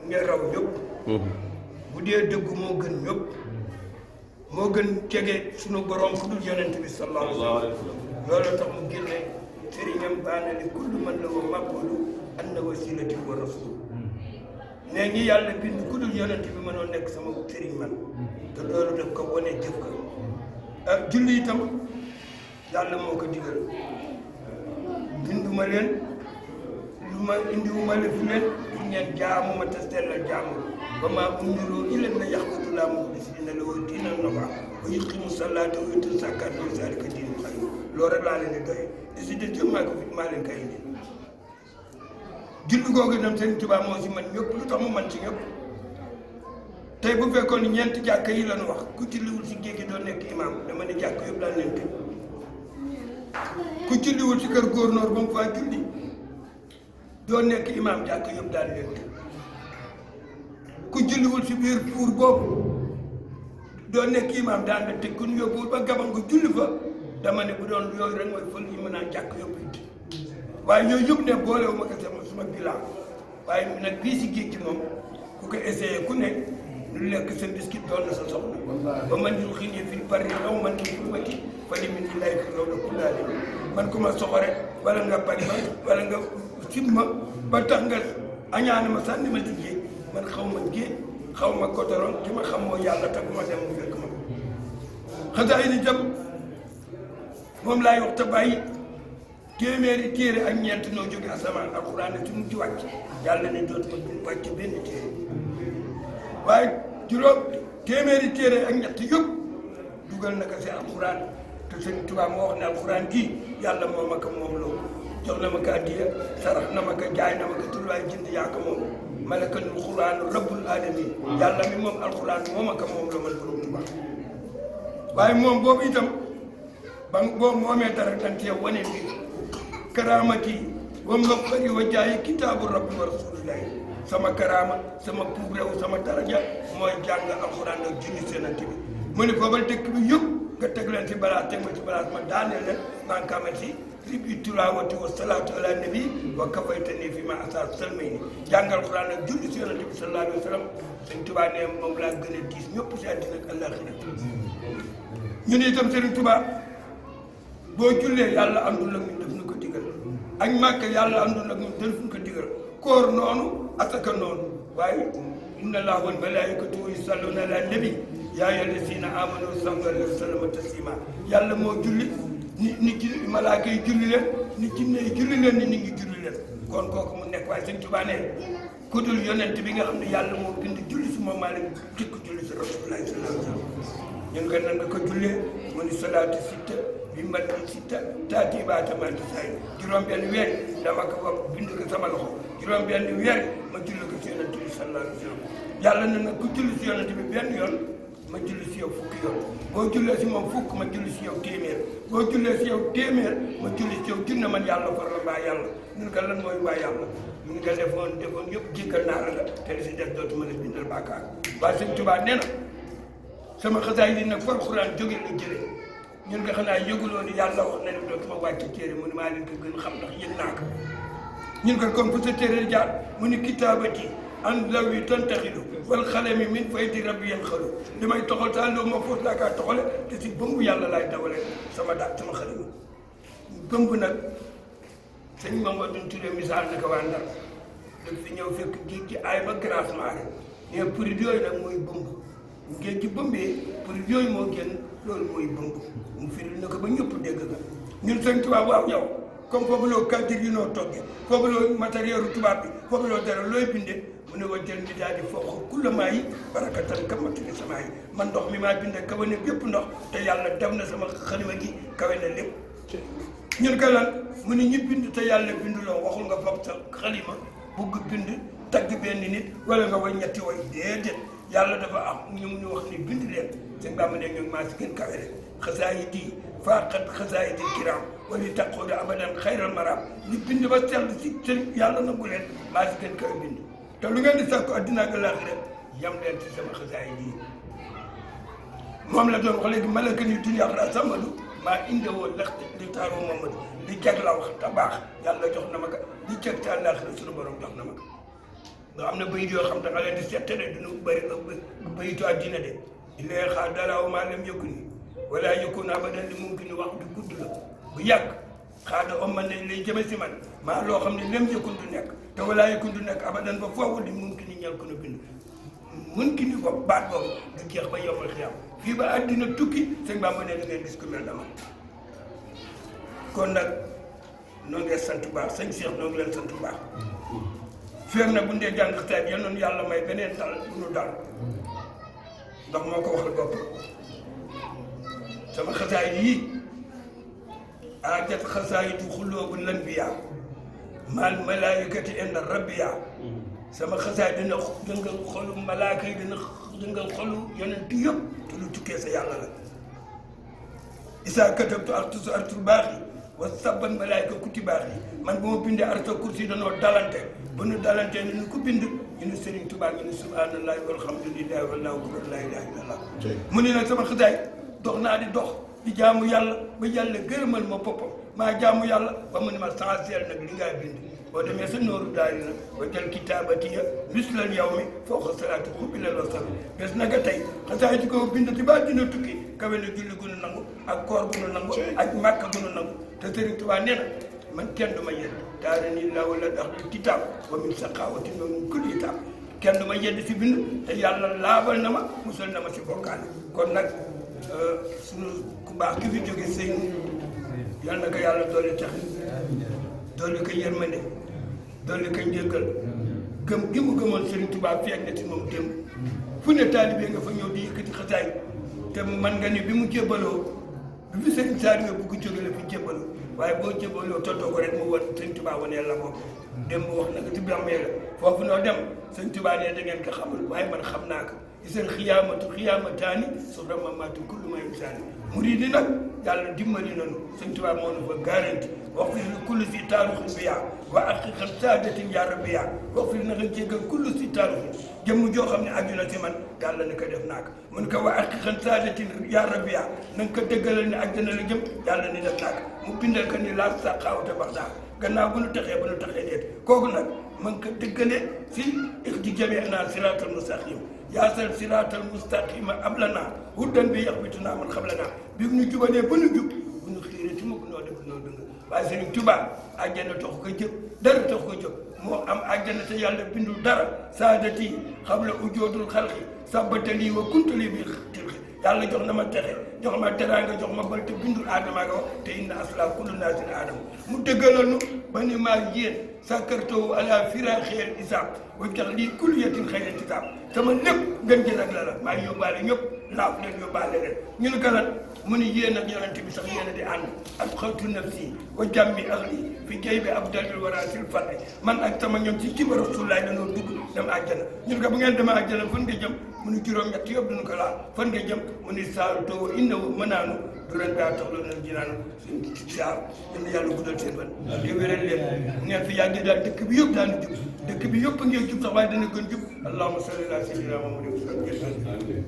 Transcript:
ne raw ñëpp bu dee dëggu moo gën ñëpp moo gën jege sunu borom ku dul yonent bi sallallahu alayhi wa sallam loolu tax mu génne sëriñam baana li kullu man la wa maqulu anna wasilati wa rasul ne ñi yàlla bind ku dul yonent bi mënoo nekk sama sëriñ man te loolu daf ko wane jëf ko ak julli itam yàlla moo ko digal binduma leen lu ma indiwuma leen fi leen fu ngeen jaamu ma te sellal jaamu ba maa umiruu illaa an ya'budullaaha muxlisiina lahu diina hunaafaa wa yuqiimu salaata wa yu'tu zakaata wa zaalika diinul qayyim loolu rek laa leen di doy li si des yëpp maa leen koy indi julli googu dem Sëriñ Tuubaa moo si man ñëpp lu tax mu man ci ñëpp tey bu fekkoon ni ñeenti jàkk yi lañu wax ku julliwul si géej gi doo nekk imaam dama ne jàkk yëpp daan leen tëj ku julliwul si kër góornóor ba mu faa julli doo nekk imaam jàkk yëpp daan leen tëj ku julliwul si biir fuur boobu doo nekk imaam daan leen tëj ku ñu yóbbuwul ba gaban nga julli fa dama ne bu doon yooyu rek mooy fël yi mën naa jàkk yëpp it waaye yooyu yëpp ne boolewu ma ko sama bilan waaye nag bii si géej gi moom ku ko essayé ku nekk lu lekk sa biscuit doon na sa soxla ba man yu xin yi fii pari aw man ki fumati fali min illahi fi loolu kulaali man ku ma soxore wala nga pari ma wala nga sim ma ba tax nga añaane ma sànni ma ci géej man xaw ma géej xaw ma kotoron ki ma xam moo yàlla te bu ma dem mu fekk ma xasaa yi itam moom laay wax te bàyyi téeméeri téere ak ñeent noo jóge asamaan alxuraan ne ci mu ci wàcc yàlla ne dootuma duñ wàcc benn téere waaye juróom téeméeri téere ak ñett yëpp dugal na ko si alxuraan te Sëriñ Tuubaa moo wax ne alxuraan gi yàlla moo ma ko moom loo jox na ma ko addiya sarax na ma ko jaay na ma ko tulwaay jënd yaa ko moom malakanul xuraan rabbul alamin yàlla mi moom alxuraan moo ma ko moom la man borom Tuubaa waaye moom boobu itam ba boo moomee dara dañ cee wane bi karaamati wa mafxari wa jaayi kitaabu rabbi wa rasulillahi sama karaama sama puurew sama daraja mooy jàng alxuraan ak julli seenante bi mu ne foofal dëkk bi yëpp nga teg leen si balaas teg ma si balaas ma daaneel leen maa ngi kamal si ribi tilaawati wa salaatu ala nabi wa kafaytani fi ma asa salmay ni jàng alxuraan ak julli seenante bi sallallahu alayhi wa sallam Sëriñ Tuubaa ne moom laa gën a diis ñëpp si àddina ak àllaaxira ñun itam Sëriñ Tuubaa boo jullee yàlla àndul ak ñun def na ko digal ak màkk yàlla àndul ak ñun def na ko digal koor noonu asaka noonu waaye inna allaha wal malaikatu yusalluna ala nabi yaa ayyuha allazina amanu sallu alayhi wa sallimu taslima yàlla moo julli nit ci malaaka yi julli leen nit ci ne julli leen ni nit ñi julli leen kon kooku mu nekk waaye Sëñ Tuubaa ne ku dul yonent bi nga xam ne yàlla moo bind julli si moom maa leen jëkk julli si rasulullahi sallallahu alayhi wa sallam ñun ko nan nga ko jullee mu ni salaatu sitta bi mat sitta taati baatamanti say juróom-benn weer dama ko wax bind ko sama loxo juróom-benn weer ma julli ko si yonent bi sallallahu alayhi wa sallam yàlla na nag ku julli si yonent bi benn yoon ma julli si yow fukki yoon boo jullee si moom fukk ma julli si yow téeméer boo jullee si yow téeméer ma julli si yow junne man yàlla far la mbaa yàlla ñun ko lan mooy mbaa yàlla ñun nga defoon yëpp jéggal naa la nga te li si def dootuma la bindal bàkkaar waaye Sëñ Tuubaa nee na sama xasaay yi nag far xuraan jóge la jëlee ñun nga xanaa yëguloo ni yàlla wax na ne dootuma wàcc téere mu ne maa leen ko gën xam ndax yëg naa ko ñun ko comme fu sa téere jaar mu ni kitaabati an law yi tantaxilu wal xalami min faydi rabbi yan xalu li may toxal ta loo ma fóot laa kaa toxale te si bëmb yàlla laay dawale sama daat sama xalima bëmb nag sëñ Mamadou Touré misaal na ko waa Ndar daf fi ñëw fekk géej gi ay ba Grasse Marée mais purit yooyu nag mooy bëmb géej gi bëmbee purit yooyu moo génn loolu mooy bëmb mu firil na ko ba ñëpp dégg nga ñun Sëñ Tuubaa waaw yow comme foofu loo kàddir yi noo toggee foofu loo matériel tubaab bi foofu loo dara looy bindee mu ne wa jël mi daal di foofu kullamaa yi barakatan kamatini sama yi man ndox mi maa bindee kawe na bépp ndox te yàlla def na sama xalima gi kawe na lépp ñun ka lan mu ne ñi bind te yàlla binduloo waxul nga fab sa xalima bugg bind tagg benn nit wala nga way ñetti way déedéet yàlla dafa am ñu wax ni bind leen seen bàmba ne ñoom maa si gën kawe rek xasaayidi faaqat xasaayidi kiram wala taqooda abadan xayral maram ñu bind ba sell si seen yàlla nangu leen maa si gën kawe bind te lu ngeen di sàkku addina ak laaxira yam leen ci sama xasaayidi moom la doon wax léegi malaka ni dunya xara samadu maa inde woo laxte li taaroo Mamadu li jag la wax te baax yàlla jox na ma ko li jag te àllaaxira suñu borom jox na ma ko nga am na bayit yoo xam da nga leen di settale duñu bëri bayitu àddina de illee xaar daraaw maa lam yëkku ni wala yëkkun abadan li mumkin ni wax du gudd la bu yàgg xaar da om man ne lay jëme si man maa loo xam ne lem yëkkun du nekk te wala yëkkun du nekk abadan ba foofu li mumkin ni ñal ko na bind mumkin ni boobu baat boobu du jeex ba yombal xiyam fii ba àddina tukki sëñ Bamba ne da ngeen gis ku mel dama kon nag noo ngi sant baax sëñ Cheikh noo ngi leen sant baax feer na bu ndee jàng xasaayid yal noonu yàlla may beneen dal bu nu dal ndax moo ko waxal bopp sama xasaayid yii aajat xasaayidu xuloobu lanbiya maal malaayikati inda rabbiya sama xasaayid dina dëngal xolu malaaka yi dina dëngal xolu yonent yëpp te lu tukkee sa yàlla la isaa katabtu artul baax yi wa sabban malaayika kuti baax yi man bu ma bindee arta kursi danoo dalante ba nu dalante ni ñu ko bind ñu ne Serigne Touba ñu ne subhanallahi walhamdulillahi wallahu akbar la ilaha illallah mu ne nag sama xasaay dox naa di dox di jaamu yàlla ba yàlla gërëmal ma boppam maa jaamu yàlla ba mu ne ma essentiel nag li ngaa bind boo demee sa nooru daari na ba jël kitaabatiya mislal yawmi fawqa salaati xubilal wasal bés naka tey xasaay di ko bind ci ba dina tukki kawe na julli gu nu nangu ak koor gu nu nangu ak màkk gu nu nangu te Serigne Touba nee na man kenn du ma yedd daara nii la wala dax kitaab wa min saqaawatin wa min kulli kitaab kenn du ma yedd si bind te yàlla laabal na ma musal na ma si bokkaale kon nag sunu ku baax ki fi jóge sëñ yal na ko yàlla doole tax doole ko yërmande doole ko njëggal gëm gi mu gëmoon Serigne Touba feeg na si moom démb fu ne taalibe nga fa ñëw di yëkkati xasaay te man nga ni bi mu jébbaloo bi fi Serigne Saliou bu ko jóge la fi jébbaloo waaye boo jébbaloo tontoo ko rek mu wan Serigne Touba wanee la bopp démb wax na ko ci bàmmee la foofu noo dem Serigne Touba ne da ngeen ko xamul waaye man xam naa ko isal xiyaamatu xiyaamataani soxna mamatu kullu ma insaani murid yi nag yàlla dimbali nañu Serigne Touba moo nu fa garanti wax fi li kullu si taarixin biyaa wa aqiqat saadatin yaa rabbiya wax fi na nga jéggal kullu si taarixin jëmm joo xam ne aju na si man yàlla ne ko def naa ko mun ko wa aqiqat saadatin yaa rabbiya na nga ko dëggalal ne àjjana la jëm yàlla ne def naa ko mu bindal ko ni laa sa xaawata bax daa gannaaw bu nu taxee déet kooku nag man ko dëggale si ixti jamee naa siraatal mustaqim yaasal siraatal mustaqima ablana huddan bi yaxbituna man xablana bi nu jubalee ba nu jub bu nu xiiree ci mukk noo def noo dëng waaye Serigne Touba àjjana tax ko jëp dara tax ko jóg moo am àjjana te yàlla bindul dara saadati xabla ujoodul xalqi sabatali wa kuntali bi tilxi yàlla jox na ma texe jox ma teraanga jox ma bal te bindul aadama ga te inna asla kullu naasin aadama mu dëggalal nu ba ni maa yéen sakkartawu ala firaaxeel isaab wa tax lii kulliyatin xëy na kitaab sama lépp ngën jël ak la la maa yóbbaale ñëpp laaf leen yóbbaale leen ñu ne galat mu ni yéen ak yonente bi sax yéen a di ànd ak xawtu nafsi wa jàmmi ahli fi jay bi abdalil warasil fadli man ak sama ñoom ci kiba rasulullaay dañoo dugg dem àjjana ñu ne ko bu ngeen demee àjjana fan nga jëm mu ni juróom-ñett yëpp duñu ko laal fan nga jëm mu ni saaru too inna mënaanu du leen daa tax loolu nag jinaanu suñ saar yéen yàlla guddal seen fan di wéral leen ngeen fi yàggee daal dëkk bi yëpp daanu jub dëkk bi yëpp a ngeen jub sax waaye dana gën jub allahumma salli ala sayyidina Muhammad